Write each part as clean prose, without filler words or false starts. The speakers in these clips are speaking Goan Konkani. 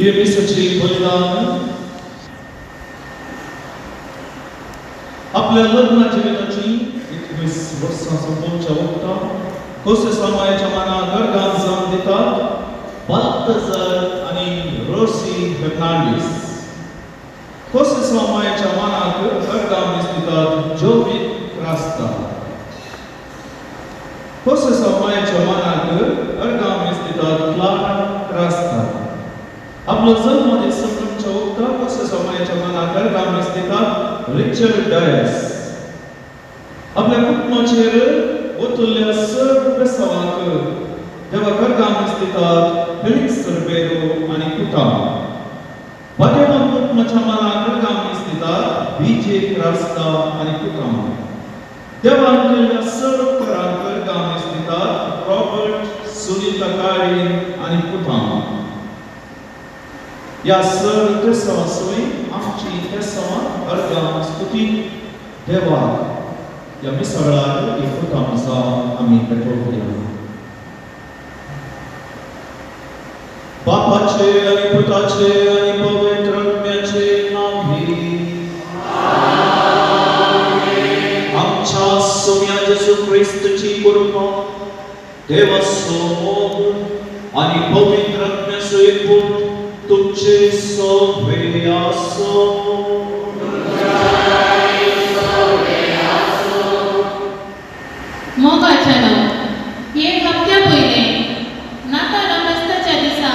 हे मिसाचे बलिदान आपल्या लग्न जिविताची 21 वर्सां सोंपोवच्या वखता कोसे सामायाच्या मनाक गर्गान जावन दितात बाल्तजर आनी रोसी फेर्नांडीस. कोसे सामायाच्या मनाक गर्गान दितात जोवीत क्रास्ता. कोसे सामायाच्या मनाक अर्गान दितात क्लारा क्रास्ता. आपलो जल्मदीस समजूनच्या वखता कोसे सामायाच्या मनाक अर्गान दितात रिचर्ड डायस. आपल्या कुटुंबाचेर ओतुल्ल्या सर्व बेसावांक देवा कर्गान दितात फेलिक्स रिबेरो आनी कुटाम. भाग्यवान कुटुंबाच्या मनाक कर्गान दितात विजय क्रास्ता आनी कुटाम. देवान केल्ल्या सर्व उपकारांक कर्गान दितात रॉबर्ट सुनीता काळीन आनी कुटाम. ह्या सर्व क्रिस्तांवां सवी आमची क्रिस्तांवां अर्गां स्तुती देवाक ह्या मिसा वेळार ही कुटाम आसा आमी पेटोवया. बापाचे आनी पुताचे आनी पवित्र आत्म्याचे नांवी आमच्या सोम्या जेजू क्रिस्तची कृपा, देवाचो मोग आनी पवित्र आत्म्याचो एकवट तुमचे सवे आसो. मोगाच्यानो, एक हप्त्या पयलें नातालां फेस्ताच्या दिसा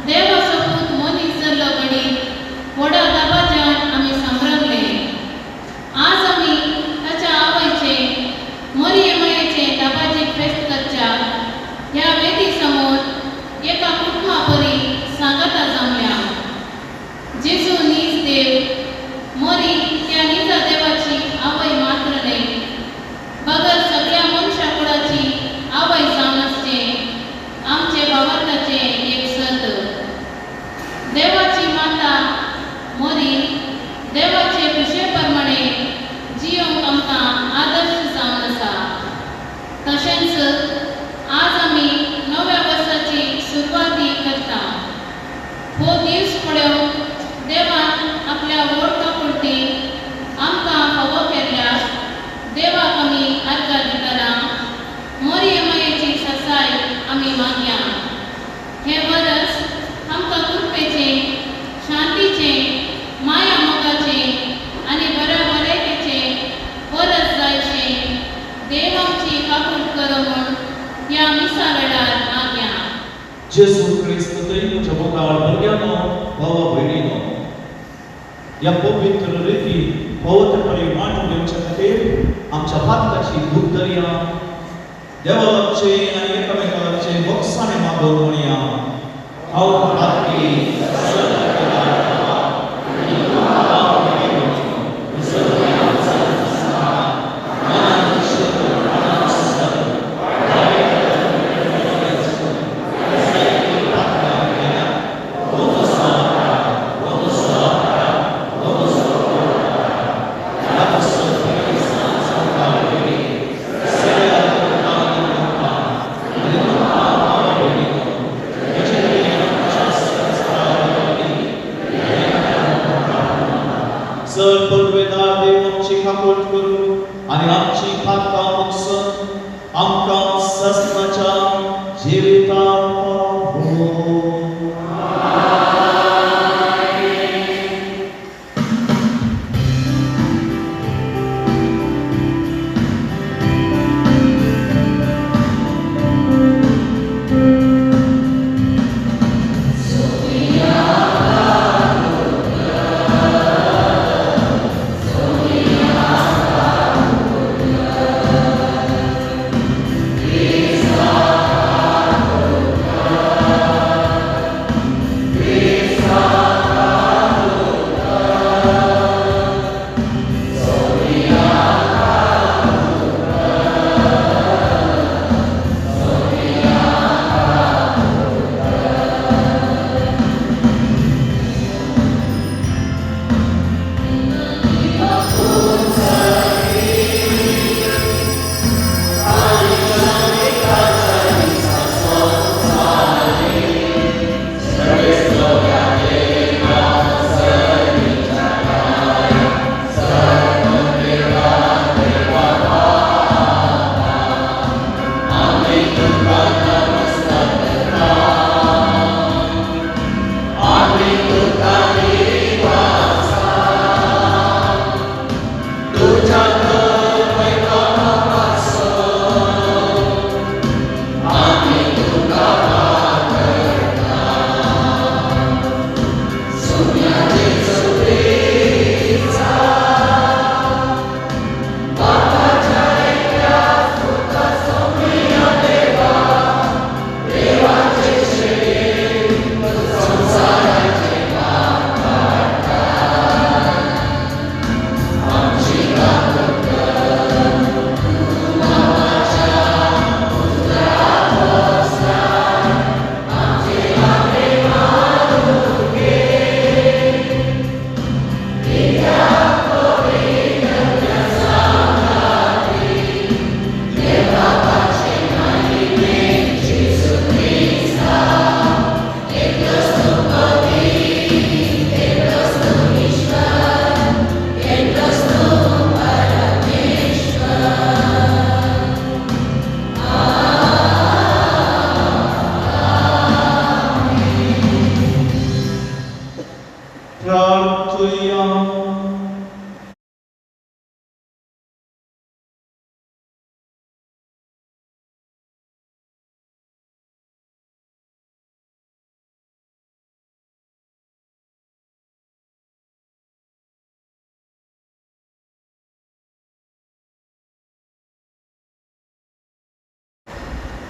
देवाचो पूत मनीस जाल्लो घडी व्हडा दबाज्यान आमी संभ्रमले. आज आमी ताच्या आवयचे मोरये मायेचे दबाजीक फेस्त करच्या ह्या वेदी समोर एका कुटुंबा परी सांगाता जमल्या. जेजू नीज देव, मोरी त्या निजा देवाची आवय मात्र न्हय बगर सगळ्या मनशा कुळाची आवय जावन आसचें आमचे भावार्थाचें एक सत. देवाची माता मोरी देवाचे खुशे प्रमाणे जियोंक आमकां आदर्श जावन आसा. तशेंच आज आमी नव्या वर्साची सुरवाती करता. हो दीस पळोवन देवान आपल्या व्हड काकुळटी आमकां फावो केल्ल्या देवाक आमी आर्गां दितना मोरये मायेची सासाय आमी मागया. हें वरस आमकां कृपेचें, शांतीचें, माया मोगाचें आनी बऱ्या बरेकेचें वरस जायशें देव आमची काकूट करो म्हूण ह्या मिसा वेळार मागया. जेजू क्रिस्त तुमच्या मोगाळ भुरग्यांनो, भावा भयणीनो, ह्या पवित्र रिती पवित्रपणे वांटून घेवच्या खातीर आमच्या पातकाची धूप धरया. देवा लागचे आनी एकामेकाचे बोगसाणे मागोवन म्हणया, हांव पातकी Amen.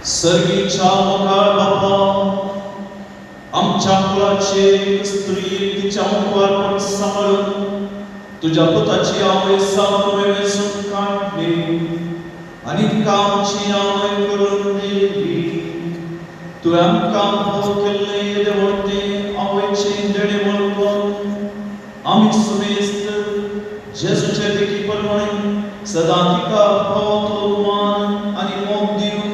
सर्गीच्या मोगाळ बापा, आमच्या कुळाचे एक स्त्री तिच्या मुखार सांबाळून तुज्या पुताची आवय सावन वेंचून काडली आनी तिका आमची आवय करून दिली. तुवें आमकां भोव केल्ले येदे व्हडले आवयचे देणे वळखून आमी सुमेस्त जेजूचे देखी प्रमाणे सदां तिका फावो तो मान आनी मोग दिवन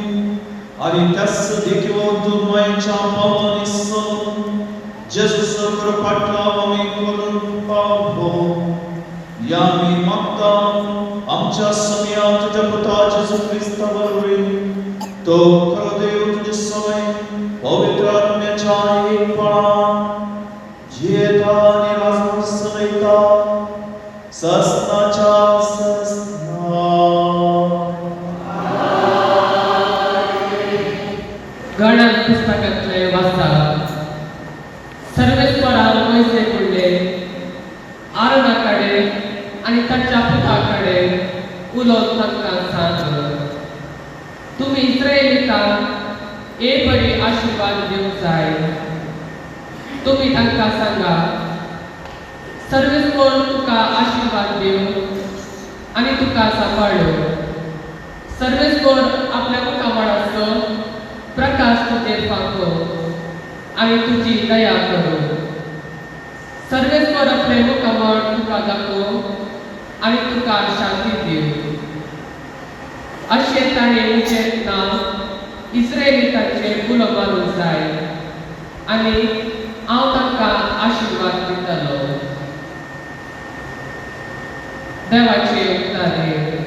आनी त्याच देखीवर तूं मायेच्या पावलांनी चलून जेजूचो खरो पाटलाव आमी करूंक पावो. या आमी मागता आमच्या समया तुज्या पुता जेजू क्रिस्ता वरवीं, तो खरो देव तुजे समय पवित्र आत्म्याच्या एकपणान जियेता आनी राजवट चलयता ससनाच्या ससना. गणन पुस्तकांतले वाचा. सर्वेस्परान मोयसे फुडले आरोना कडेन आनी ताच्या पुता कडेन उलोवन तांकां सांग, तुमी इस्रायलितांक हे बरी आशिर्वाद दिवंक जाय. तुमी तांकां सांगा, सर्वेस्पर तुका आशिर्वाद दिवं आनी तुका सांबाळूं. सर्वेस्पर आपल्या मुखामळाचो प्रकाश तुजेर फांको आनी तुजी दया करूं. सर्वेस्पर आपलें मुखामळ तुका दाखोवं आनी तुका शांती दिवं. अशें ताणें म्हजें नांव इस्रायलितांचेर उलो मारूंक जाय आनी हांव तांकां आशिर्वाद दितलो. देवाचे उपकारे.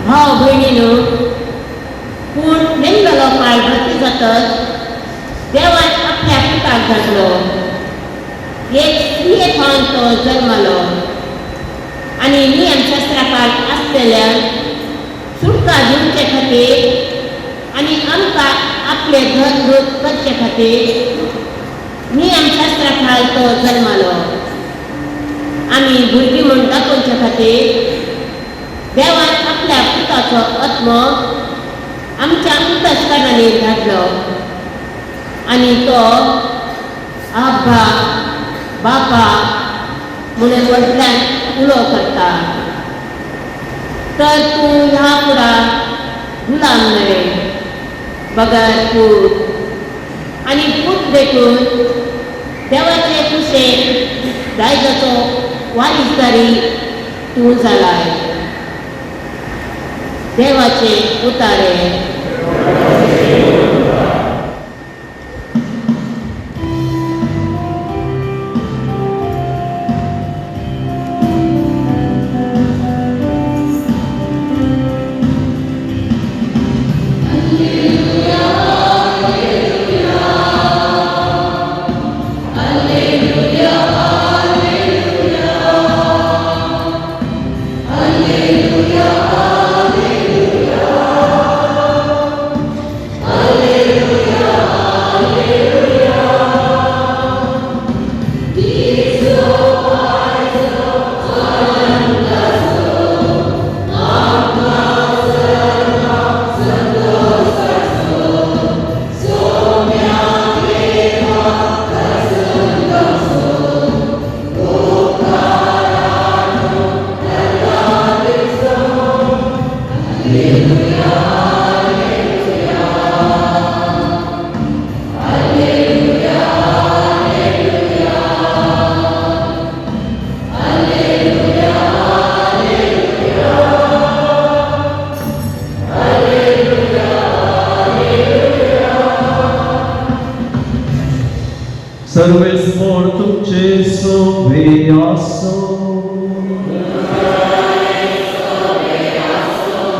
भाव भयणीनो, पूण मेल्लो काळ भरती जातच देवान आपल्या पुताक धाडलो. एक स्त्रिये खावन तो जल्मलो आनी नियमशास्त्राकाळ आसलेल्या सुटका दिवचे खातीर आनी आमकां आपले धन करचे खातीर नियमशास्त्रा खाल तो जल्मालो. आमी भुरगीं म्हूण दाखोवचे खातीर देवान आपल्या पुताचो आत्मो आमच्या अंतस्करणांनी धाडलो आनी तो आब्बा बापा म्हणून व्हडल्यान उलो करता. तर तूं ह्या फुडा गुलाम न्हय बगर पूत, आनी पूत देखून देवाचे कुशेक दायजाचो वारीसदारी तूं जालाय. देवाचे उतारे. सर्वेस्पोर तुमचे सोभे आसो.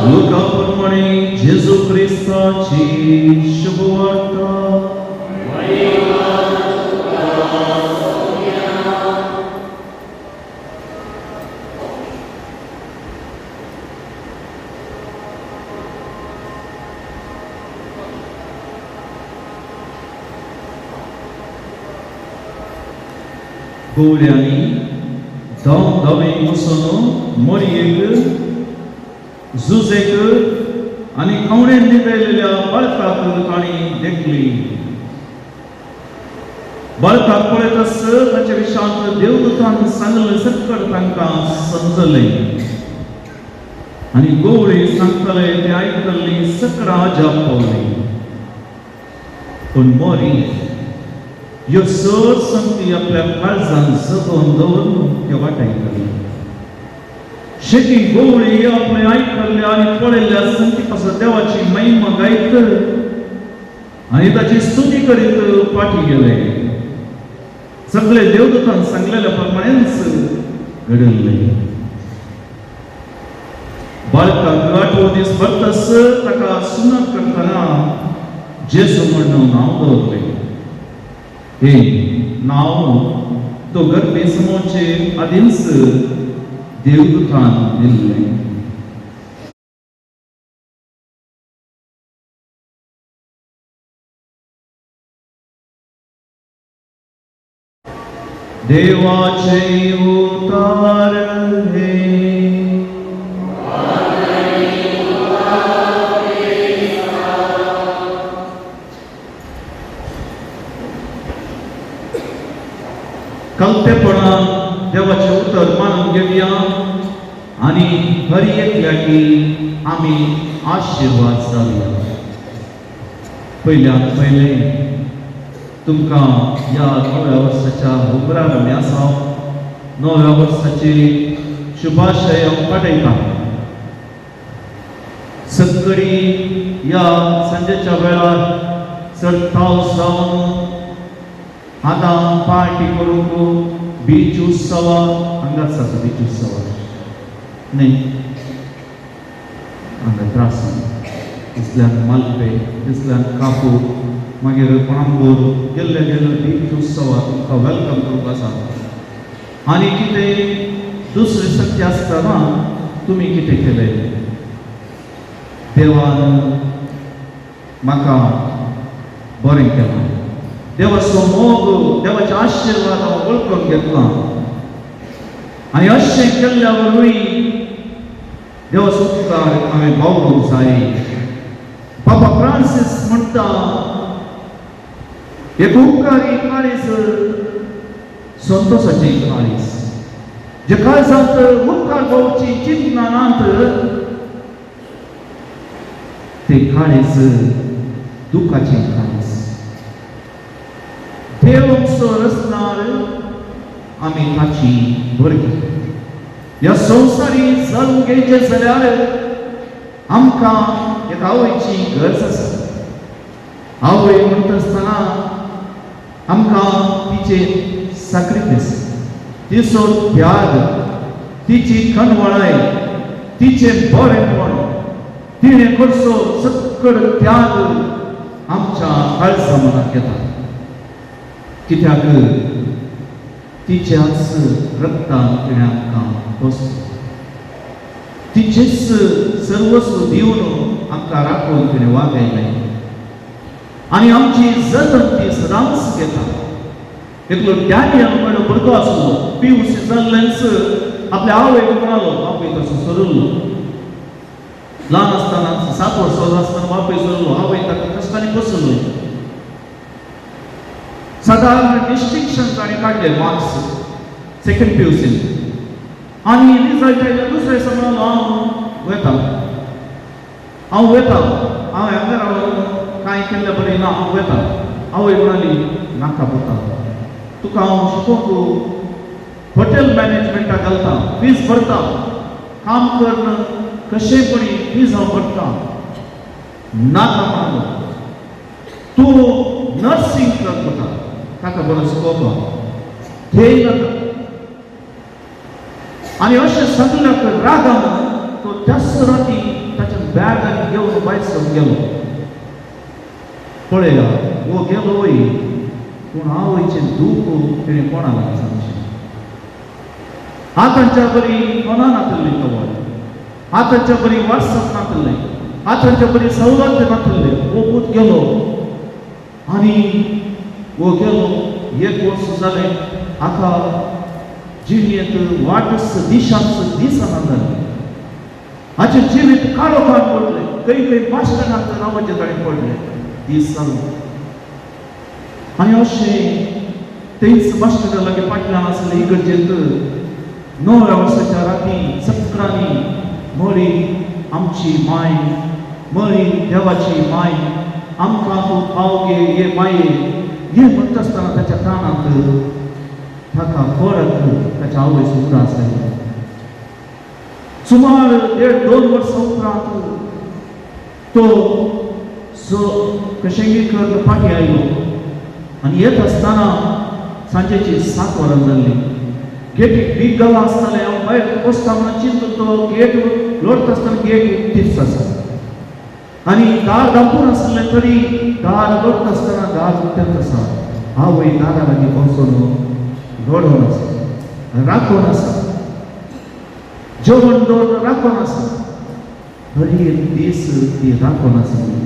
लुका प्रमाणे जेजू क्रिस्ताची शुभवार्ता. गवळ्यांनी धांव धांवे वचून मोरयेक जुजेक आनी खवणेन निदयलेल्या बाळकाक तांणी देखली. बाळकाक पळयतच ताच्या विशांत देवदूतान सांगलें सकट तांकां समजलें आनी गवळी सांगताले ते आयकल्ली सकडां अजाप पावली. पूण मोरी ह्यो चड संगती आपल्या काळजान जगोवन दवरून त्यो वाटायताली. शेती गवळी आपले आयकल्ल्या आनी पळयल्ल्या संगती पासून देवाची महिमा गायत आनी ताची स्तुती करीत फाटी गेले. सगळे देवदूतान सांगलेल्या प्रमाणेच घडले. बाळकाक आठवो दीस भरतस ताका सुनत करतना जेजू म्हणून नांव दवरलें. हे नांव तो गर्भे समोरचे आदींच देवदूतान दिल्लें. देवाचे उतार हे. कलतेपणान देवाचें उतर मानून घेवया आनी हर एकल्याकी आमी आशिर्वाद जावया. पयल्यान पयलें तुमकां ह्या नव्या वर्साच्या हुमरार आमी आसा. नव्या वर्साची शुभाशय हांव पाठयतां. सगळी ह्या सांजेच्या वेळार चड पावस जावन आतां पार्टी करूंक बीच उत्सवा हांगाच आसा. बीच उत्सवा न्ही हांगा त्रास इसल्यान मालपे इसल्यान कापू मागीर पणंबूर गेल्ले गेल्ले बीच उत्सवा तुमकां welcome करूंक आसा. आनी कितें दुसरी शक्ती आसतना तुमी कितें केलें? देवान म्हाका बरें केलां. देवाचो मोग, देवाचे आशिर्वाद हांव वळखून घेतला आनी अशें केल्ल्या वरवीं देवाचो उपकार हांवें बावडूंक जाय. पापा फ्रांसीस म्हणटा, एक उपकारी काळीज संतोषाचें काळीज. जे काळजांत उपकार पावची चिंतना नात ते काळीज दुखाचें काळीज. देव आमचो रचणार, आमी ताची भुरगीं. ह्या संवसारी जल्म घेवचें जाल्यार आमकां एक आवयची गरज आसा. आवय म्हणटा आसतना आमकां तिचे सॅक्रिफायस, तिचो त्याग, तिची कणवळाय, तिचें बरेंपण, तिणें करचो सक्कड त्याग आमच्या काळजा मनाक येता. कित्याक तिच्याच रक्तान तिणें आमकां पोसलो, तिचेच सर्वस्व दिवन आमकां राखून तिणें वागयलें आनी आमची जतन ती सदांच घेता. एकलो डॅनियल म्हणलो भुरगो आसलो. पीयूसी जाल्लेंच आपल्या आवयक म्हणालो, बापूय तसो सोरिल्लो ल्हान आसतना, 7 वर्सां आसतना बापूय सोरलो. आवय ताका कश्टांनी पोसलो. सादारण डिस्टिंक्शन ताणें काडले मार्क्स सेकंड पीयूसीन आनी रिजल्ट आयलो दुसऱ्या दिसा म्हणालो, हांव वेता, हांव वेता, हांव हांगा रावन कांय केल्लें बरें ना, हांव वेता. आवय म्हणाली, नाका पुता, तुका हांव शिकोवंक हॉटेल मॅनेजमेंटाक घालता, फीज भरता, काम करून कशें पणी फीज हांव भरता. नाका म्हणालो, तूं नर्सिंग कर पुता, ताका बरो शिकोवपाक थंय नाका. आनी अशें सगल्याक रागान तो त्याच राती ताच्या बॅग आनी घेवन भायर सरून गेलो. पळया, हो गेलो वय, पूण आवयचें दूख तिणें कोणा लागीं सांगचें? आतांच्या बरी फोनां नातल्ली तवळ, आतांच्या बरी वॉट्सअप नातल्लें, आतांच्या बरी सवलत नातल्ले. हो पूत गेलो आनी हो गेलो, एक वर्स जालें. आतां जिणेंत वाटच दिशाच दिसना जाली. हाचें जिवीत काळोखान पडलें. खंय खंय बस स्टँडांत रावपाचें ताणें पडलें दीस जालो. आनी अशें थंयच बस स्टँडा लागीं फाटल्यान आसले इगर्जेंत नव्या वर्साच्या राती सक्रांनी मरी आमची माय, मरी देवाची माय, आमकां तूं पाव गे ये माये, हे म्हणटा आसतना ताच्या कानांत ताका परत ताच्या आवयचो उगडास जालो. सुमार देड दोन वर्सां उपरांत तो सो कशेंगी करून फाटीं आयलो आनी येत आसतना सांजेची 7 वरां जाल्लीं. गेटीक बीग घालां आसतालें. हांव भायर बसता म्हणून चिंतून तो गेट लोडता आसतना गेट उक्तीच आसा आनी दार धांपून आसलें तरी दार लोडता आसतना दार उक्तेंच आसा. आवय दारा लागीं बसून रडोन आसा, राखून आसा, जेवण दवरून राखून आसा. हर एक दीस ती राखून आसली.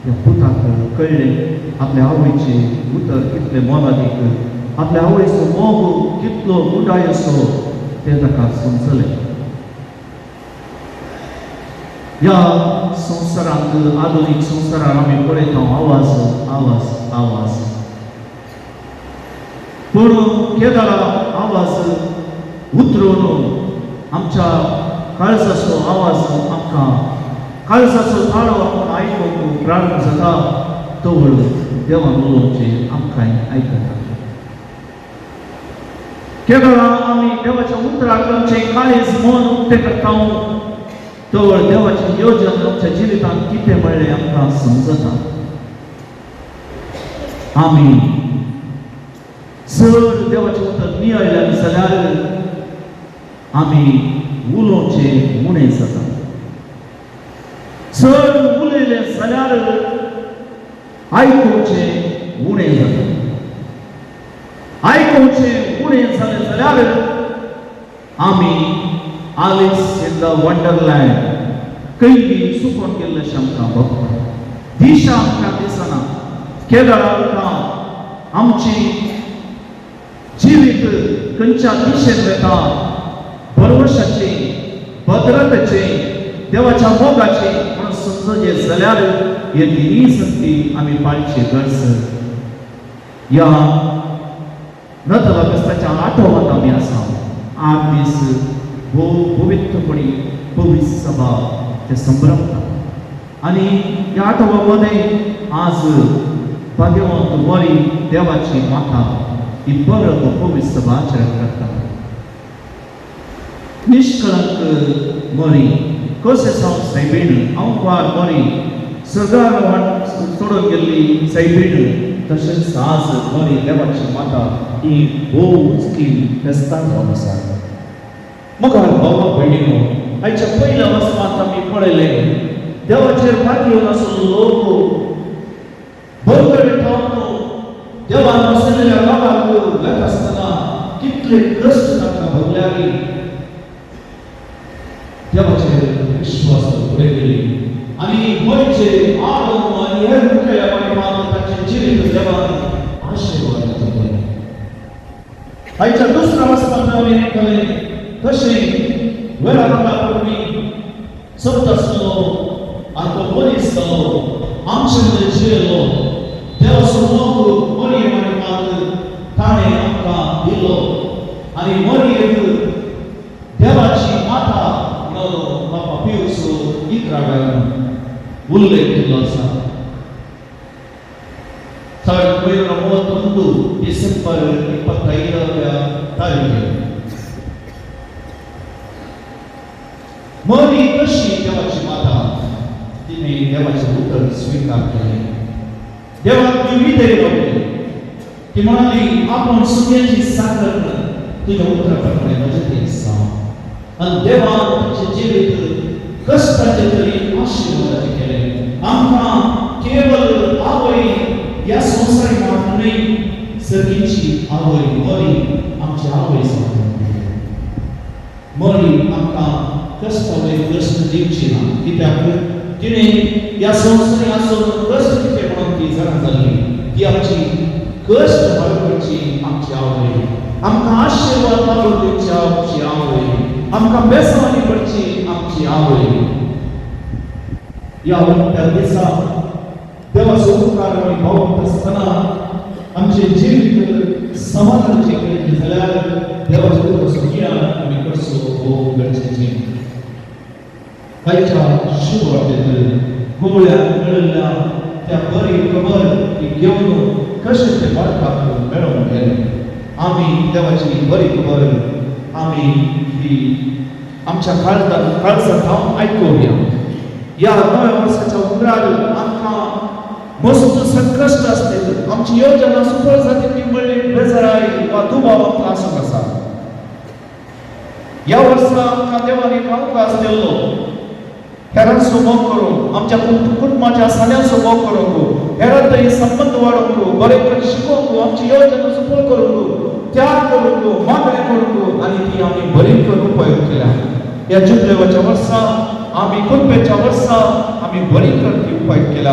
त्या पुताक कळ्ळें आपल्या आवयचें उतर कितलें मोलादीक, आपल्या आवयचो मोग कितलो गुडाय असो तें ताका समजलें. ह्या संवसारांत, आधुनीक संवसारांत आमी पळयता आवाज, आवाज, आवाज. पूण केदळा आवाज उतरून आमच्या काळजाचो आवाज, आमकां काळजाचो ताळो आमकां आयकूंक प्रारंभ जाता, तवळ देवान उलोवचें आमकां आयकता. केदळा आमी देवाच्या उतराक आमचें काळीज मन उक्तें करता, तवळ देवाचें योजन आमच्या जिवितांत कितें म्हणलें आमकां समजता. आमी चड देवाचें उतर नियाळ्ळें जाल्यार आमी उलोवचें उणें जाता. चड उलयलें जाल्यार आयकुचें उणें जाता. आयकुचें उणें जालें जाल्यार आमी आलिस इन the Wonderland खंय बी चुकोन गेल्लें आमकां बघता. दिशा आमकां दिसना. केदळ आमकां आमची जिवीत खंयच्या दिशेन वता, भरवशाची, भद्रतेची, देवाच्या मोगाची म्हणून समजूचे जाल्यार हे तिनूय संती आमी पाळची गरज. ह्या नतला फेस्ताच्या आठवत आमी आसा. 8 दीस भोव पवित्रपणी पवित्र सभा ते संभ्रमता आनी ह्या आठवा मदें आज भाग्यवंत मरी देवाची माता ही परब पवित्र सभा आचरण करता. निष्कळंक मरी कशें जावन सायबीण अंवार मरी सगळ्या सोडून गेल्ली सायबीण, तशेंच आज मरी देवाची माता ही भोव उचकी फेस्तां जावन आसा. मुखार भावा भयणीनो, आयच्या पयल्या वचपांत आमी पळयलें देवाचेर फाटी आशिल्लो लोक बरोबर ठावन देवान वसलेल्या गांवाक वेता आसतना कितले कश्ट तांकां भोगल्यारी देवाचेर विश्वास फुडें गेली आनी गोंयचे आडम आनी हेर मुखेल्या मात तांचें जिवीत देवान आशिर्वाद दिले. आयच्या दुसऱ्या वचपांत आमी आयकलें तशें वेळा काळा पूर्वी सप्त आसलो आनी तो मनीस जालो, आमचे मदीं जियेलो. देवाचो मोग मरये मात ताणें आमकां दिलो आनी मरयेक देवाची माता म्हणून बापा पियूस 11व्यान उल्लेख केल्लो आसा. 1931 ಡಿಸೆಂಬರ್ 25ರ ತಾರೀಖು. मरी कशी देवाची माता, तिने देवाचे उतर स्वीकार केले. देवाक ती विधेय रावली. ती म्हणाली, आपण सुग्याची साखर, तुझ्या उतराप्रमाणे म्हजें ते जावं. आनी देवान तिचें जिवीत कश्टाचे तरी आशिर्वादाचें केलें. आमकां केवल आवय ह्या संवसारी मात न्हय, सर्गीची आवय मरी आमची आवय जावन. मरी आमकां कश्टावयर कश्ट दिवची ना, कित्याक तिणें ह्या संवसारी आसून कश्ट कितें म्हणून ती जाणा जाल्ली. ती आमची कश्ट हाडपाची आमची आवय, आमकां आशिर्वाद मागून दिवची आमची आवय, आमकां बेसवानी करची आमची आवय. ह्या त्या दिसा देवाचो उपकार आमी पावत आसतना आमचें जिवीत समाधानाचें केलें जाल्यार देवाचो उदक सुखिया आमी करचो भोव गरजेचें. आयच्या शुभ वाटेत गुवळ्याक मेळिल्ल्या त्या बरी खबर ती घेवन कशें ते बाळकाक मेळोवन गेले, आमी देवाची बरी खबर आमी ही आमच्या काळजान काळजांत हांव आयकुया. ह्या नव्या वर्साच्या उमरार आमकां मस्त संकश्ट आसते, आमची योजना सुफळ जाता ती म्हणली बेजाराय वा दुबाव आमकां आसूंक आसा. ह्या वर्सा आमकां देवान एक अवकाश दिल्लो हेरांचो मोग करूंक, आमच्या कुटुंबाच्या सान्यांचो मोग करूंक, हेरां थंय संबंद वाडोवंक, बरें करून शिकोवंक, आमची योजना सुफळ करूंक, त्याग करूंक, मागणी करूंक आनी ती आमी बरी करून उपयोग केल्या. ह्या जुबलेवाच्या वर्सा आमी कुटुंबाच्या वर्सा आमी बरी करून ती उपयोग केल्या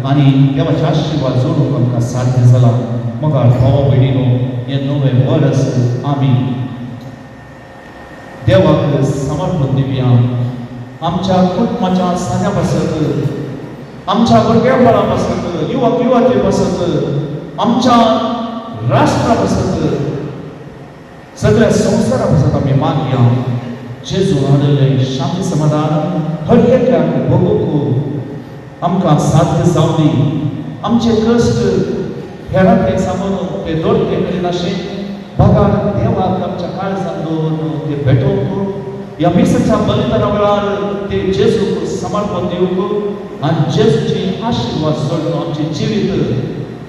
आनी देवाचे आशिर्वाद जोडूंक आमकां साध्य जाला. मगार भावा भयणीनो, हें नवें वर्स आमी देवाक समर्पण दिवया. आमच्या कुटुंबाच्या सान्या पासत, आमच्या भुरगेपणा पासत, युवक युवती पासत, आमच्या राष्ट्रा पासत, सगळ्या संवसारा पासत आमी मागया. जेजू हाडिल्लें शांती समाधान हर एकल्याक भोगूंक आमकां साध्य जावं दी. आमचे कश्ट हेरां थंय सांगून ते दोडके करिनाशें भगार देवाक आमच्या काळजान दवरून ते भेटोवंक, ह्या मिसाच्या बलिदाना वेळार ते जेजूक समर्पण दिवंक आनी जेजूची आशिर्वाद सोडून आमचें जिवीत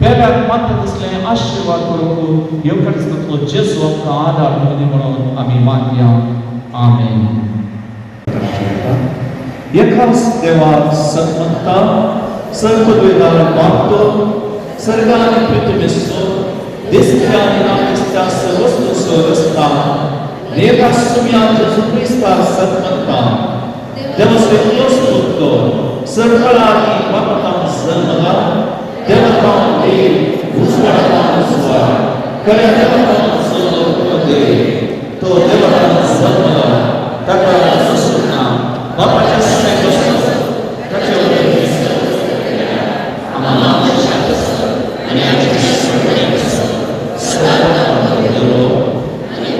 पेल्याक मानता तसलें आशिर्वाद करूंक येवकारचो जेजू आमकां आदार दिवं म्हणून आमी मागया. आमेन. एकाच देवा सन्मंता सर्ववेदार बापतो सर्ग आनी पृथ्वीचो दिसत्या आनी ना दिसत्या सर्वस्तूचो रस्ता, एका सुम्या जेजू क्रिस्ता सन्मंता देवाचो एकलोच पुत्तो, सर्वकाळारी बापातान जल्मला, देवान देव, उजवाडान उजवाड, खऱ्या देवान चलो देव, तो देवान जल्मला, ताका सोसूंक ना, बापाच्या समेत बसलो, ताचे वरवीं गेलो. आणि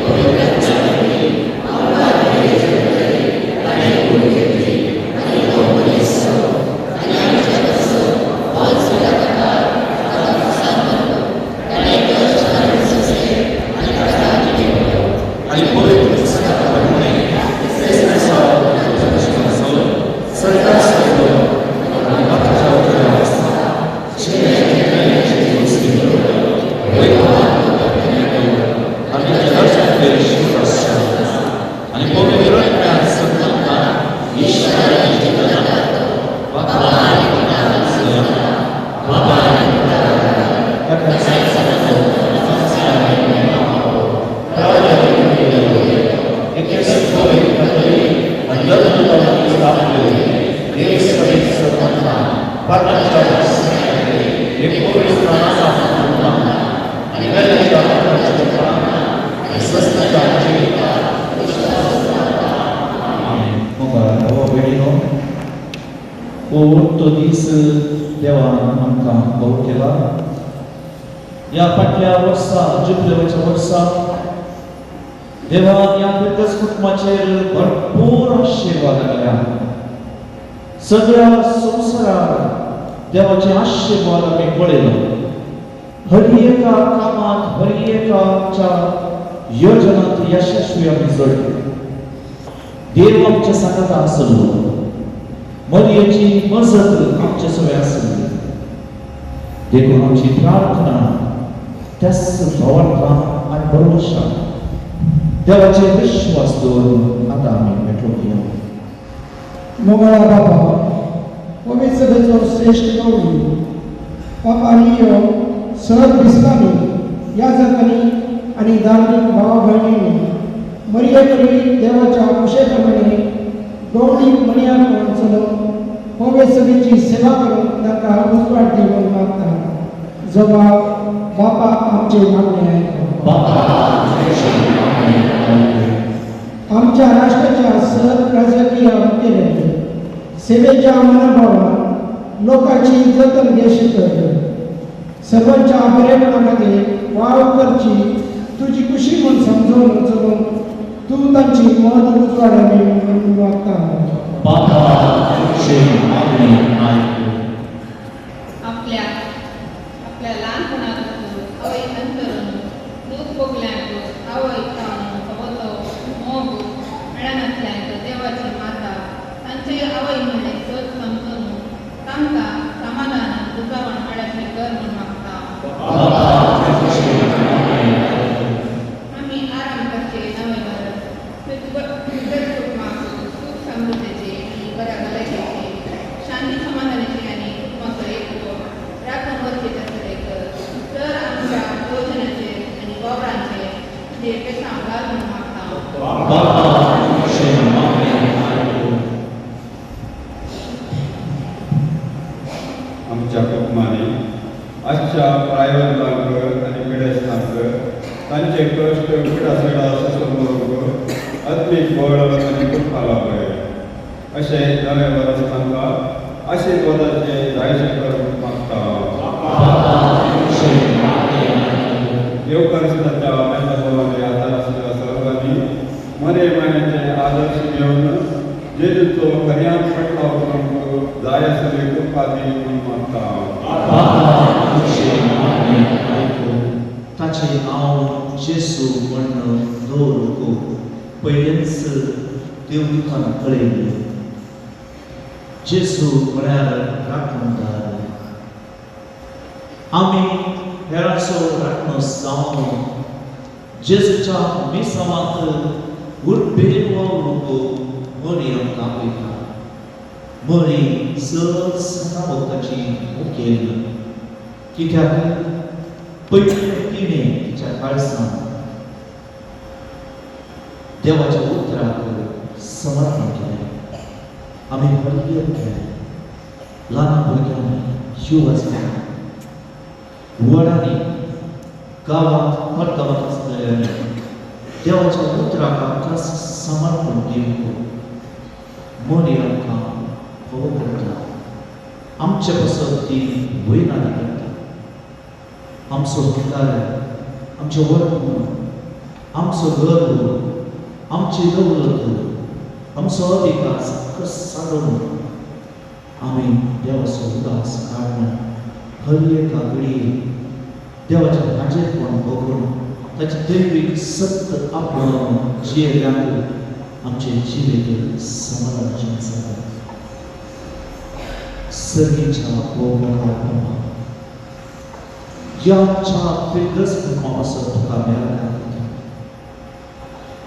पवित्र आणि पवित्र तो दीस देवान आमकां भाव केला. ह्या फाटल्या वर्सा जुबलेवाच्या वर्सा देवान ह्या फिरकस कुटुंबाचेर भरपूर आशिर्वाद दिल्या. सगळ्या संवसारार देवाचे आशिर्वाद आमी पळयलो. हर एका कामात, हर एकाच्या योजनांत यशस्वी आमी जोडले. देव आमच्या सांगाता आसलो, मरियेची मजत आमच्या सगळें आसली. देखून आमची प्रार्थना त्याच भावार्थान आनी भरवशान देवाचेर विश्वास दवरून आतां आमी मेटलो. मोगाळा बाबा, पवित्र सभेचो श्रेश्ठ गौरी पापा लियो सर बिस्पांनी, याजकांनी आनी धार्मीक भाव भयणींनी मरिये वरवीं देवाच्या कुशे प्रमाणे गौडीक मणयाक चलोवन पवित्र सभेची सेवा करून तांकां उजवाड दिवन मागता. जबाब बापा आमचे मागणे आयक. बाबा तुझे मागणे आयक. आमच्या राष्ट्राच्या सर राजकीय मुखेल्यांनी सेवेच्या मनोभावान लोकांची जतन घेशी कर. सर्वांच्या बरेपणा खातीर वावर करची तुजी खुशी म्हूण समजून चलून तूं तांची मत उजवाडावी म्हणून मागता. बाबा तुझे मागणे आयक. आपल्या आपल्या ल्हानपणापासून आवय अंतरून दूख भोगल्यांक आवय जावन खबतो मोग मेळनासल्यांक देवाची माता तांचे आवय म्हणलें सत समजून तांकां समाधान बुजावण मेळशें कर म्हूण मागता. बाबा तुझे मागणे आयक. आमी आराम करचे नवें वर्स बिगर कुटुंबाक सूख समृद्धीचे आनी बऱ्या भलायकेचे, शांती समाधानाचे आनी कुटुंबाचो एकवट राखून वरचे तसले कर. तर आमच्या योजनाचेर आनी वावरांचेर तुजे बेसांव घाल म्हूण मागता. बाबा तुझे मागणे आयक. आमच्या कुटुंबांनी आजच्या प्रायवंतांक आनी पिडेस्तांक तांचे कश्ट पिडा सडा सोसून करूंक आत्मीक बळ आनी कृपा लाभय. अशें नवें वर्स तांकां आशिर्वादाचें जायशें करूंक मागता. बाबा तुझे मागणे आयक. येवकारिस्ताच्या मेजासवानी आदार आसल्या सर्वांनी मरे मायेचे आदर्श घेवन जेजूचो खऱ्यान फाटलाव करूंक जाय आसली कृपा दी म्हूण मागता. बाबा तुझे मागणे आयक. ताचें नांव जेसू म्हण दवरूंक पयलेंच देवदूतान कळयलें. जेसू म्हळ्यार राखणदार. आमी हेरांचो राखणो जावन जेजूच्या मिसावांत उर्बेन वावरूंक मरी आमकां आपयता. मरी चड सदाभक्ताची मुखेल, कित्याक पयलें तिणें तिच्या काळजान देवाच्या उतराक समर्पण केलें. आमी हरयत केलें. ल्हान भुरग्यांनी जीव आसल्या वडांनी गांवांत परगांवांत आसलेल्यांनी देवाच्या उतराक आमकां समर्पण दिवंक मरी आमकां फोव करता, आमचे पासत ती वयनादी करता. आमचो भिकार, आमचें वर्ग, आमचो गर्व, आमची दौलत, आमचो अधिकार सगळो सादोवन आमी देवाचो उदास काडून हर एका घडये देवाचें हाजेरपण भोगून ताचें दैवीक सत्य आपणावन जियेल्यांक आमचें जिवीत समाधानाचें जाता. सर्गीच्या भोवमाना ह्या आमच्या फिरगस कुटुंबा पासत तुका मेळटा.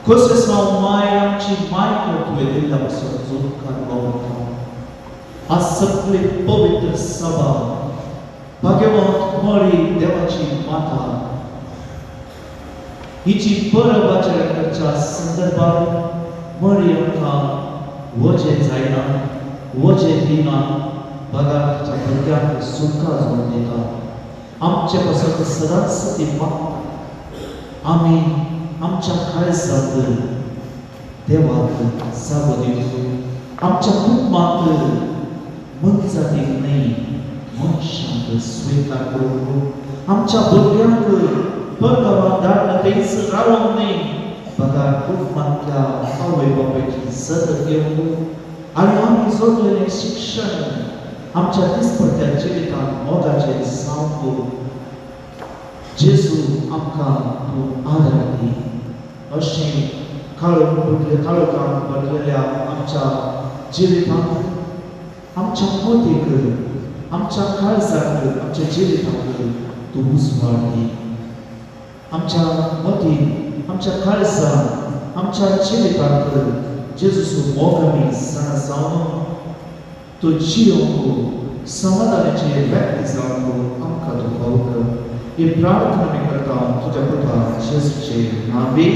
कशें हांव माय आमची माय तुवें दिल्ल्या पासत जोडकार पावता. आज सगळे पवित्र सभा भाग्यवंत मरी देवाची माता हिची परब आचरण करच्या संदर्भात मरी आमकां वजें जायना, वजें दिना, बगार तिच्या भुरग्यांक सुटका जोडून दिता. आमचे पासत सदांच ती मागता. आमी आमच्या काळजांत देवाक जागो दिवंक, आमच्या कुटुंबांत मनजातीक न्हय मनशांक स्विकार करूंक, आमच्या भुरग्यांक परगांवांत धाडून थंयच रावंक न्हय बगार कुटुंबांतल्या आवय बापायची जतन घेवंक आनी आमी जोडलेलें शिक्षण आमच्या दिसपट्ट्या जिवितांत मोगाचें जावंक जेजू आमकां तूं आदार दी. अशें काळोख काळोखांत भरलेल्या आमच्या जिवितांत आमच्या मतीक, आमच्या काळजाक, आमच्या जिविताक तूं उजवाड दी. आमच्या मतीन, आमच्या काळजान, आमच्या जिविताक जेजूचो मोग आमी जाणा जावन तो जियोंक समाधानाचे व्यक्ती जावंक आमकां तूं फावो कर. ही प्रार्थना आमी करता तुज्या पुता जेजूचे नांवी.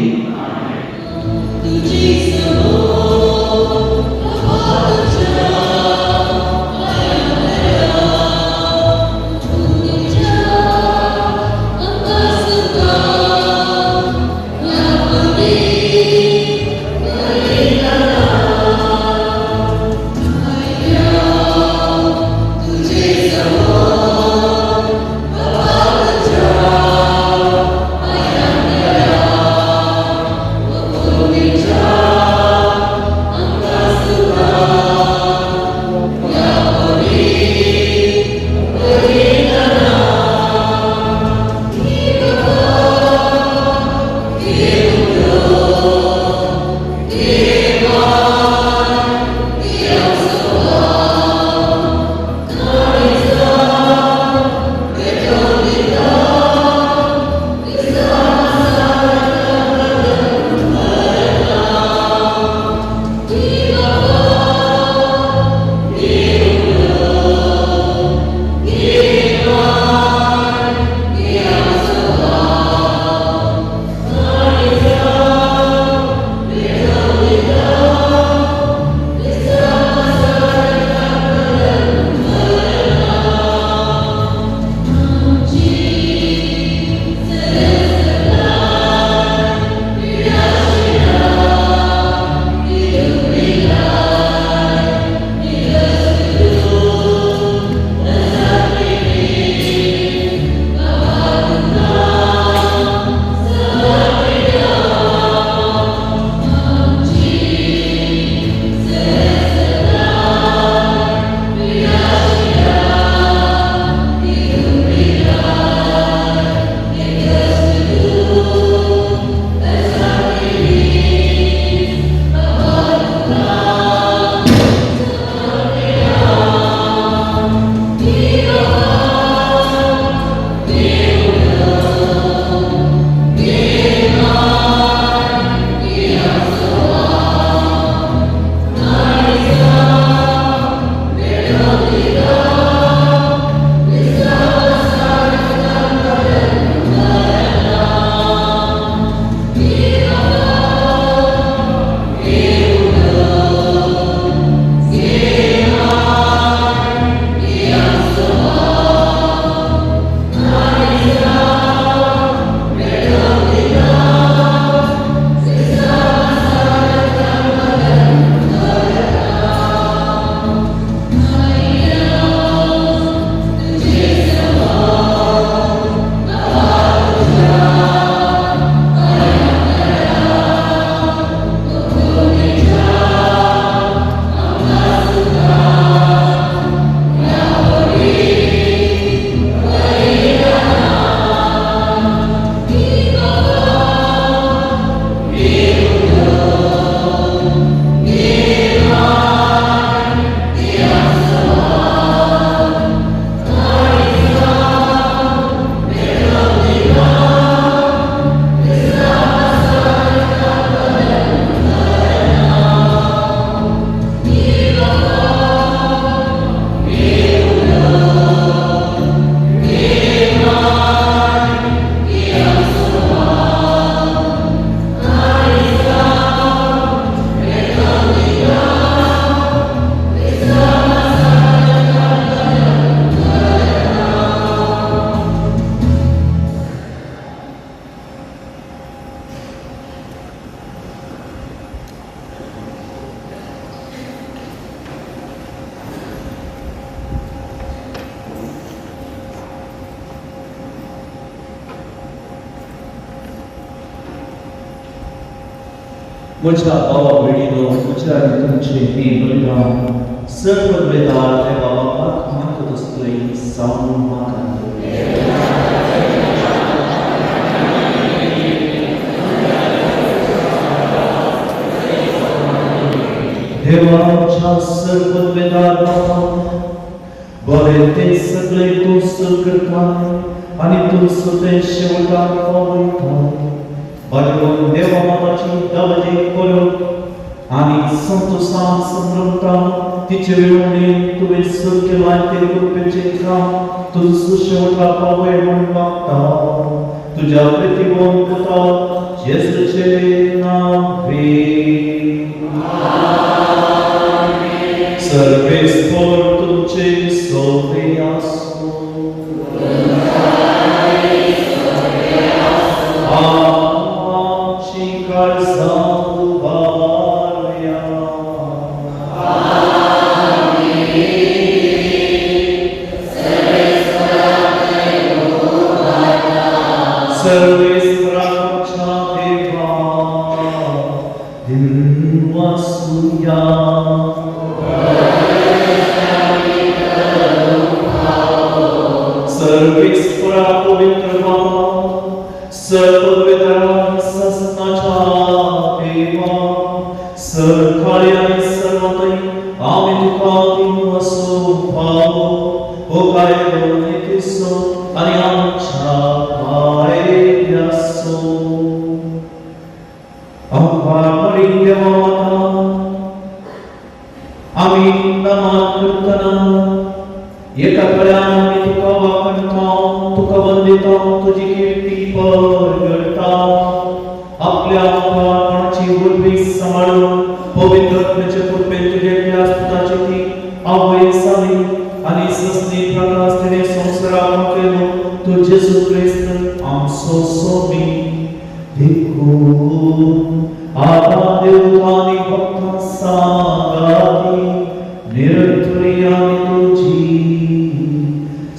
म्हज्या भावा भयणीनो, म्हज्या आनी तुमचें हें बलिदान सर्ववेदार देवा बापाक मानता तसलें जावं म्हाका. देवा आमच्या सर्ववेदार बापा, बरें तें सगळें तूं सुरू करताय आनी तूं सुद्दां शेवटाक पावयताय. बाजून देवा माताची दवजी करून आनी संतोषान संभ्रमता तिचे वेळोवणी तुवें सुरू केलां तें कृपेचें काम तुजो शेवटाक पावय म्हूण मागता. तुज्या प्रतिबोन पुता जेजूचे नांवे. सर्वेस्पर तुमचे सोबे आसूं. आमची काळजां उबारया. सर्वेस्पराच्या देवा दिनवासुया. सर्वेस्परा पवित्र बाबा, सर्ववेदरा ससनाच्या देवा, सरकाळी आनी सर्वतय आमी तुका दिनवासो पावो हो कायदो नितीचो आनी आमच्या भायल्याचो. आमकां बरी देवा माता, आमी नमन करतना एका कड्यान आमी तुका वाखणता, तुका वंदिता, तुजी कीर्ती परगडता. आपल्या मुखार उर्बी सांबाळून पवित्र आत्म्याचे कृपेन तुजे एकल्या पुताची ती आवय जाली आनी सस्नी प्रकाश तिणें संवसाराक केलो तो जेजू क्रिस्त आमचो स्वामी. देखून आतां देवता आनी भक्तां सांगाती निरंतरी आमी तुजी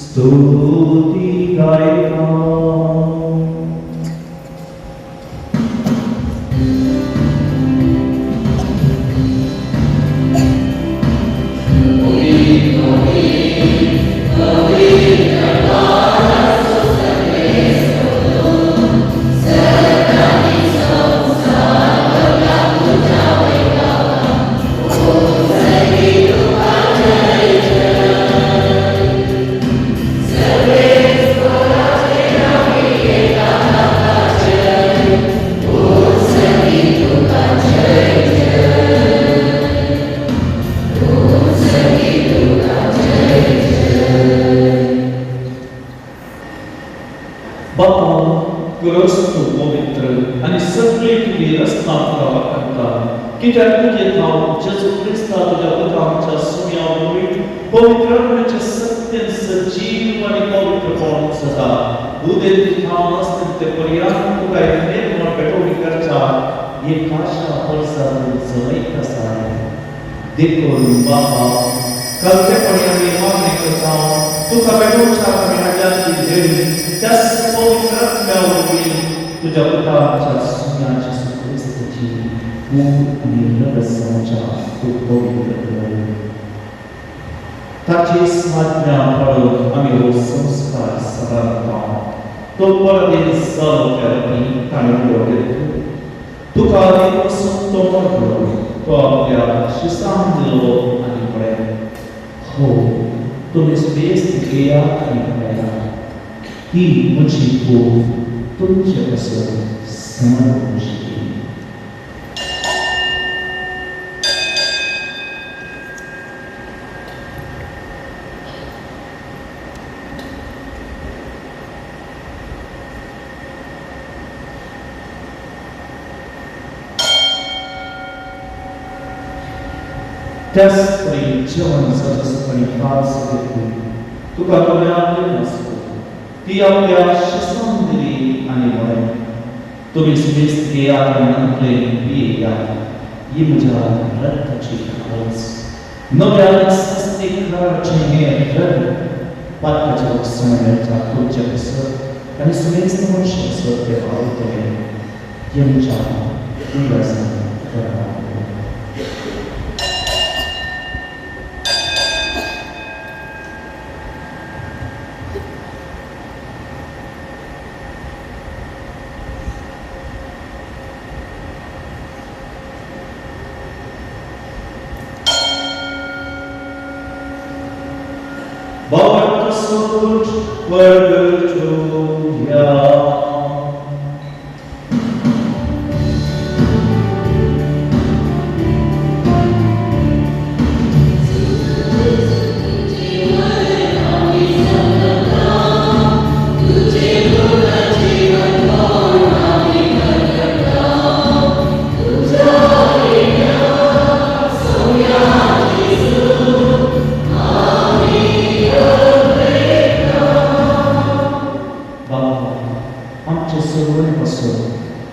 स्तुती गायता. बापा, ग्रस्त पवित्र आनी सगळी तुजी रचना तुका वाखणता, कित्याक तुजे थावन जेजू क्रिस्ता तुज्या पुता आमच्या सुम्या वरवीं पवित्र आत्म्याचे सत्यान सजीव आनी पवित्रपण जाता. उदेंती थावन अस्तंते पर्यंत तुका एक निर्मळ पेटोवणी करच्या एक आशा परसाद जमयत आसा. देखून बापा, कल्पेपणी आमी मागणी करता, तुका पेटोवच्या आमी हाडल्या ती देणी त्याच पवित्र आत्म्या वरवीं तुज्या पुता आमच्या सुम्या जेजू क्रिस्ताची कूड आनी रगत जावच्या तूं पवित्र कर. ताची साधना पाळून आमी हो संस्कार सादारता. तो परदेश जालो त्या राती ताणें उलो घेतलो, तुका वचून तो मरलो. तो आपल्या शिसांक दिलो आनी म्हळें, हो तुमी सुबेस्त घेयात आनी पियात, ही म्हजी कूड तुमचे पासत समर्पण. त्याच परी जेवण जाता कास घेतली, तुका कल्याण आसलो, ती आपल्या शिसांक दिली आनी म्हळें, तुमी सुबेस्त घेयात आनी नंतले पियेयात, ही म्हज्या रक्ताची खावस, नव्या आनी सस्ती कराराचें हें रगत पातकाच्या वचण मेळटा तुमचे पासत आनी सुबेस्त मनशां पासत तें व्हांवतलें. हें म्हज्या उगडासान. देवा. Bart soort ja.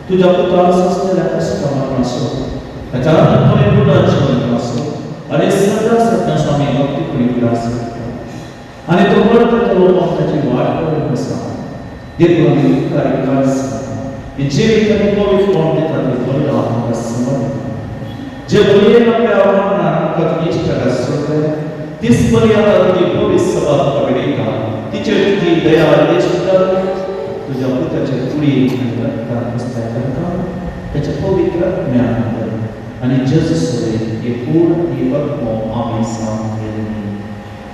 तुझ्या पुतास असलेल्या कष्टाला असो, ताच्या आनंदमय असो आणि सदा सध्या स्वामी भक्तीपणी तुला आणि तो परत ताची वाट पळोवंक आसा. देखून आमी उपकारी काळसा जिवीत आनी पवित्र दिता ती बरी आमकां समर्पण जे बलयेन आपल्या मरणान आमकां तुजी इश्टागत सोडले तीच बरी आतां तुजी पवित्र सभा तुका भेटयता. तिचेर तुजी दया इश्ट तुझ्या पुताचे कुडीक आनी रक्तान बसताय तांकां ताच्या पवित्र ज्ञानान आनी जेजू सोरे हे कूड ही आत्मो आमी सांगलेली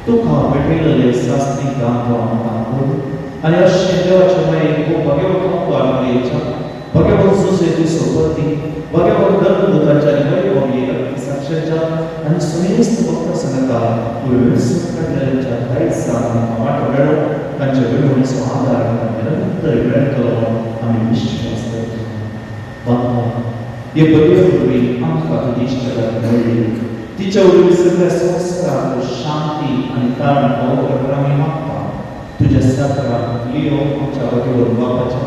तुका भेटयलेले सासणी दान तूं आमकां करूं आनी अशें देवाच्या मायेक खूब भाग्यवंत मारयेच्या भाग्यवंत जुसेची सोबती भाग्यवंत धर्मदूताच्या आनी वैभवी साक्षाच्या आनी सुनेस्त भक्त सांगता तुवें वेंचून काडलेल्यांच्या दायजान आमकां वांटो मेळो तांच्या विनवणेचो आदार आमकां निरंतर मेळटलो आमी विश्वास दवरता. बाबा हे बरे वरवीं आमकां तुजी इश्टागत मेळ्ळी तिच्या वरवीं सगळ्या संवसाराक शांती आनी ताण पावोवपाक आमी मागता. तुज्या साताराक लियो आमच्या भाग्यवंत बापाच्या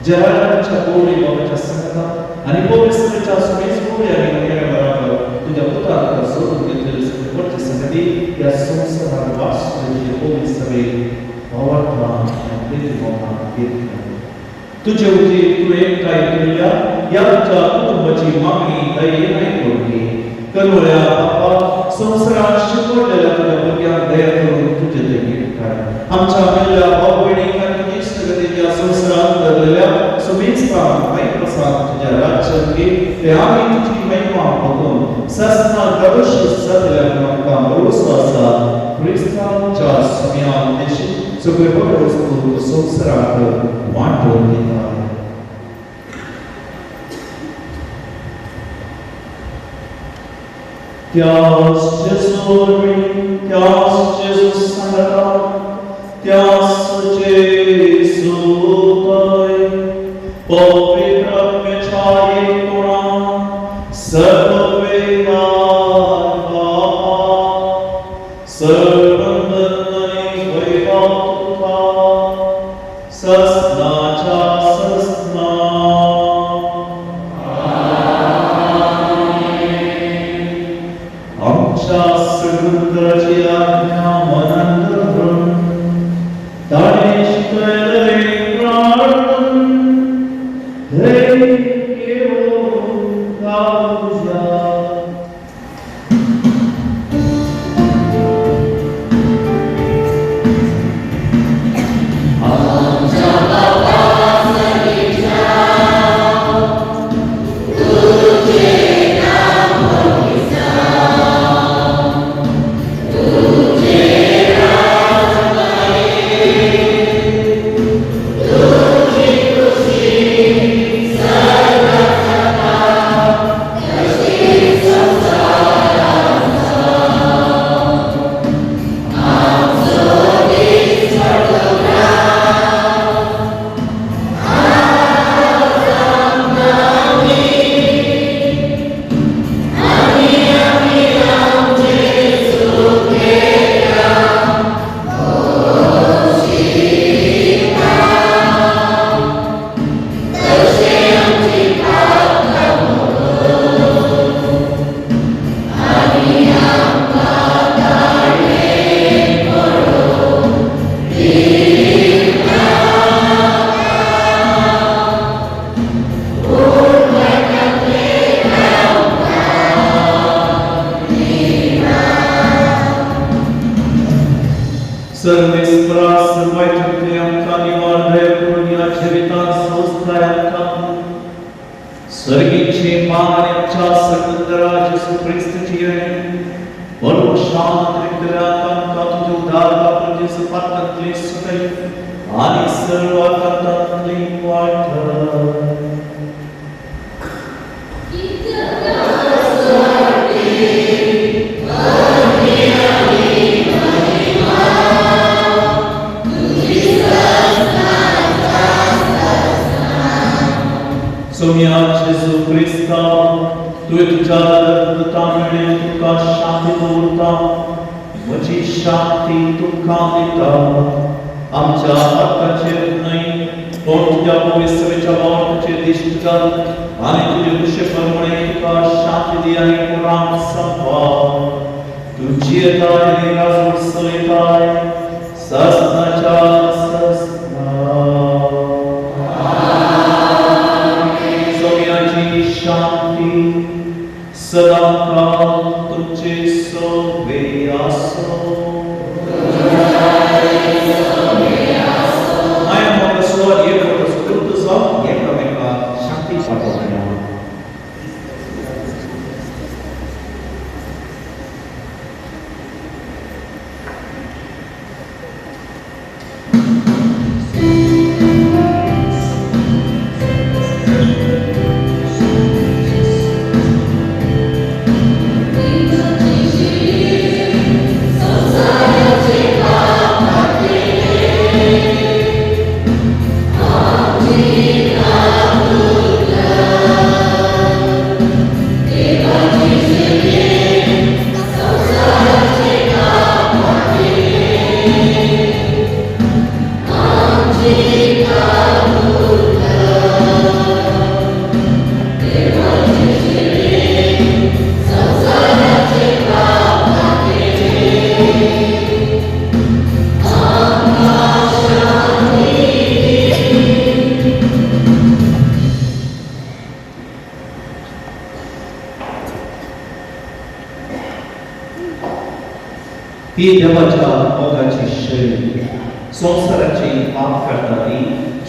जेराल्डाच्या गौरी बाबाच्या सांगता आनी पवित्रच्या सुमेज गौरी आनी मरिया बराबर तुज्या पुताक सोडून घेतलेले सगळे वरचे संगती ह्या संवसाराक वास तुजे पवित्र सभेक भावार्था आनी प्रेती भावना घेतली. तुजे वतीन तूं एकठांय केल्ल्या ह्या तुज्या कुटुंबाची मागणी दयेन आयकून घे. करवळ्या बापा संवसारात शिकवलेल्या तुज्या भुरग्यांक दया करून तुजे दयेन काड. आमच्या मेल्ल्या भाव भयणींक आनी तुजी इश्टगतीच्या संवसारात धरलेल्या सुमेस्तांक मायप्रसाद तुज्या राज्यांत घे. ते आमी तुजी महिमा बघून ससना गरोशी जातल्या आमकां भरोसो आसा. क्रिस्तांच्या सुम्या देशी सगळे बऱ्यो वस्तू संवसाराक वांटून दिता. त्यास जेजू वरवीं, त्यास जेजू सांगता, त्यास जेजू थंय पवित्र आत्म्याच्या एकपणान सर्ववेळार बापा सर्वंदन आनी वैभव तुका ससनाच्या ससना. आमच्या सगुंतराची आज्ञा मनांत धरून ताणें शिकयलें प्रार्थन धैर्य घेवन गावया. तुझे सर्गीचे मार्याच्या समुद्रा जेसू क्रिस्तची बरो शांत रिकल्या तांकां तुज्या उदार वापरून जेसू पात्रांतली सुटय आनी सर्व आकांतांतली वाट. सोम्या जेजू क्रिस्ता, तुवें तुज्या दुतां मेळ्ळें तुका शांती दवरता, म्हजी शांती तुमकां दिता. आमच्या हक्काचेर न्हय पूण तुज्या पवित्रच्या भावार्थाचेर दिश्ट घाल आनी तुजे उशे प्रमाणे तुका शांती दी आनी पुराण संपाल. तुजी येताय आनी राजवट चलयताय ससनाच्या ससना. सोम्याची शांती सदांकाळ तुमचे सोबे आसो. माया मोग स्वर एक सुकृत जावन एकामेका शांती पाठोवया. ही देवाच्या मोगाची शैली संवसाराची पाप काडटा ती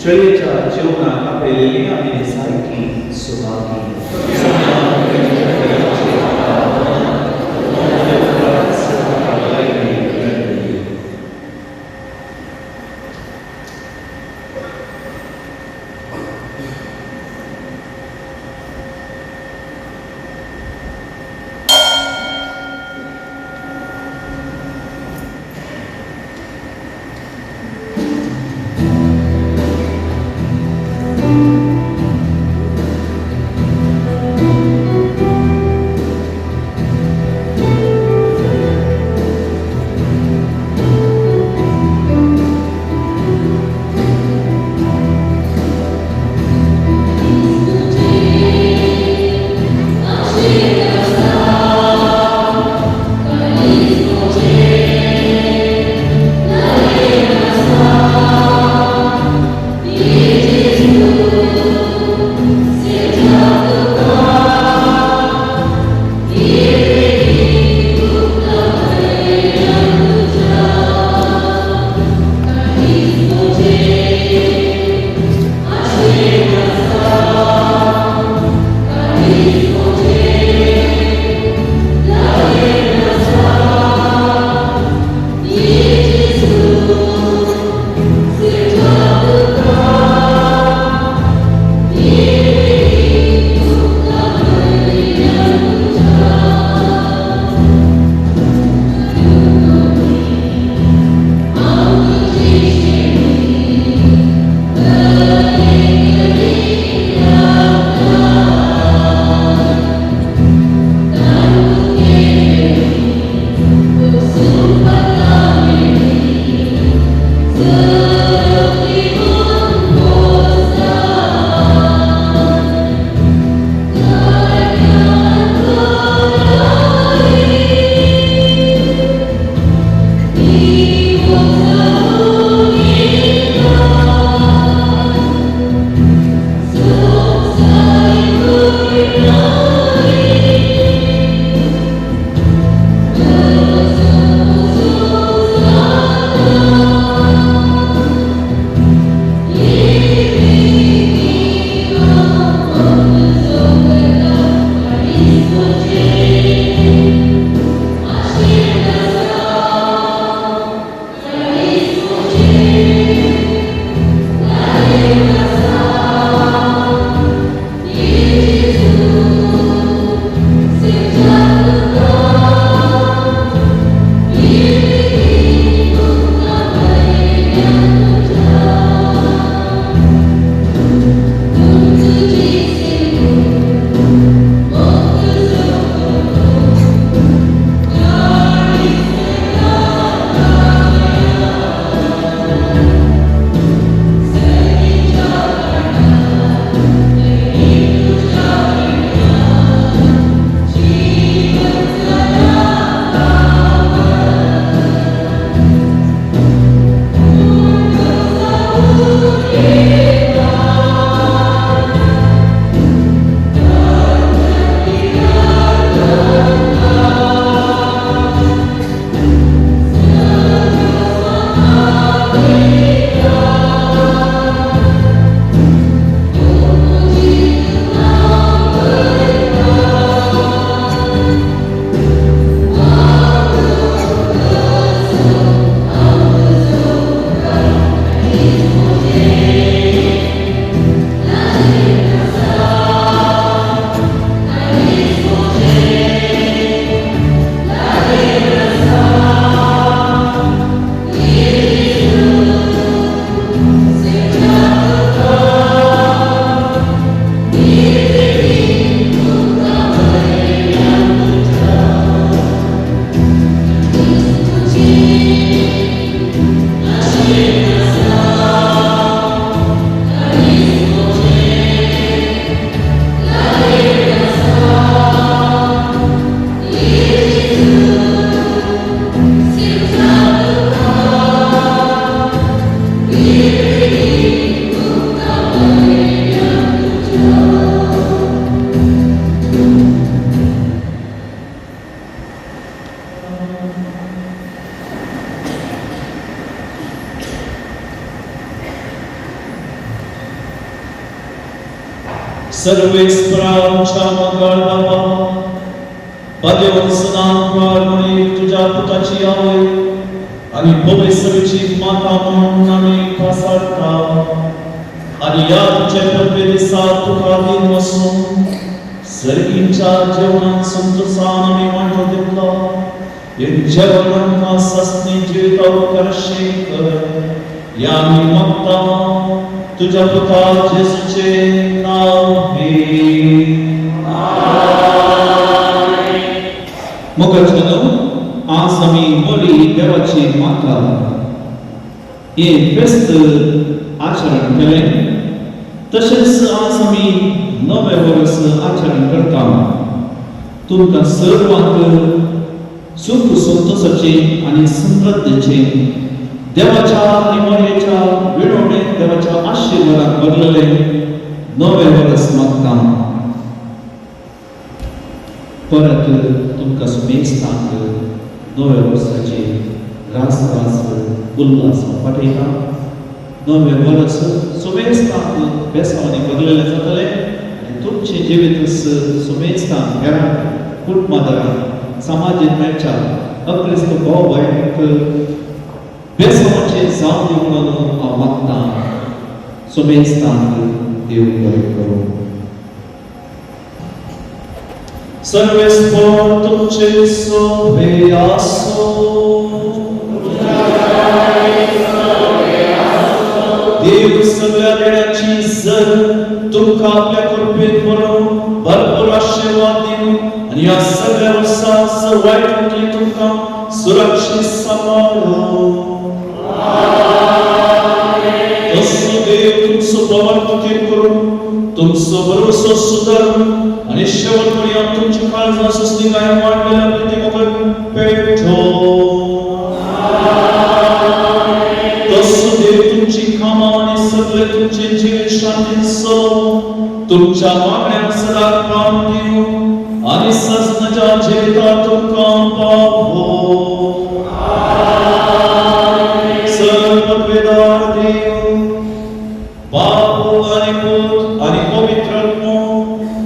शैलीच्या जेवणाक आपयलेली आमी सारकी सुभागी. सर्वेस्परा आमच्या मोगाळ बाबा, पदेवसनांक तुज्या पुताची आवय आनी पवित्रची माता म्हणून आमी पासारता आनी ह्या तुजे पदवे दिसा तुका दिन वसून सर्गींच्या जेवणान संतोषान आमी वांटो दितलो. हें जेवण आमकां सस्नी जिविता उपकारशें कर ह्या आमी मागता तुज्या पुता जेजूचें नांव घे. मोगाच्यानो, आज आमी मरी देवाची माता हें फेस्त आचरण केलें. तशेंच आज आमी नवें वर्स आचरण करता. तुमकां सर्वांक सुख संतोषाचें आनी समृद्धीचें देवाच्या आनी मरयेच्या विणवणेन देवाच्या आशिर्वादान भरलेलें नवें वर्स मागता. परत तुमकां सुमेस्तांक नव्या वर्साचे रास रास उल्हास पाठयता. नवें वर्स सुमेस्तांक बेसांवांनी भरलेलें जातलें आनी तुमचें जिवीत सुमेस्तांक घरांत, कुटुंबादारांक, समाजीक मेळच्या अक्रिस्त भाव भयणीक बेसांवाचें जावं दी म्हणून हांव मागतां. सुमेस्तांक देव बरें करूं. सर्वेस्पर तुमचे सोबे आसो. देव सगळ्या देण्याची जर तुमकां आपल्या कृपेन बरोवन भरपूर आशिर्वाद दिवं आनी ह्या सगळ्या वर्सा वायट तुमकां सुरक्षीत सांबाळूं. तसो देव तुमचो पवित्र करून तुमचो भरोसो सुदारून आनी शेवट पर्यंत तुमची काळजां सुस्तिकाय वाडलेल्या प्रिती मुखार पेटो. तसो देव तुमची कामां आनी सगळे तुमचे जिवीत शांतीन चलोवं, तुमच्या मागण्यांक सदां काम दिवं आनी सजनाच्या जिवितात तुमकां पावो. सर्वपदवेदार देव बापू आनी पूत आनी पवित्र आत्मो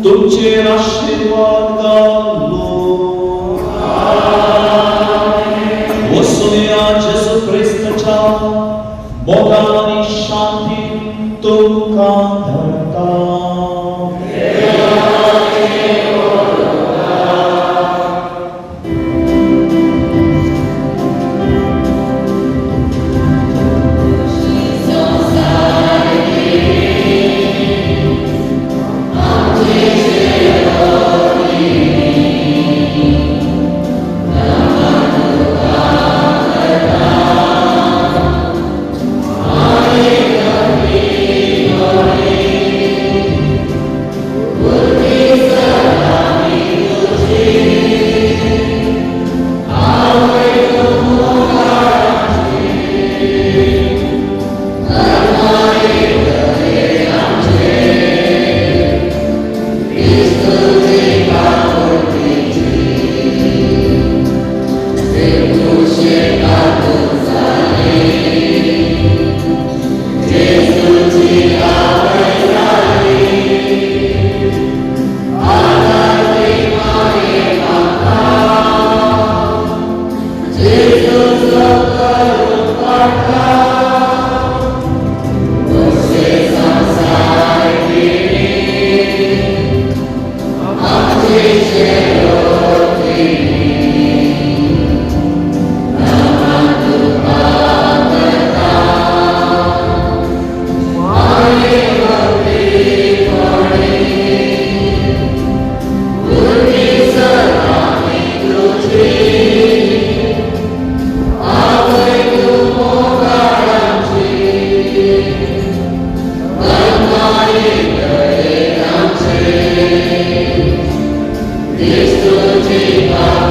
तुमचेर आशिर्वाद घालो. वसुनिया जेजू क्रिस्ताच्या मोगान आनी शांती तुमकां धाडटा. Cristo.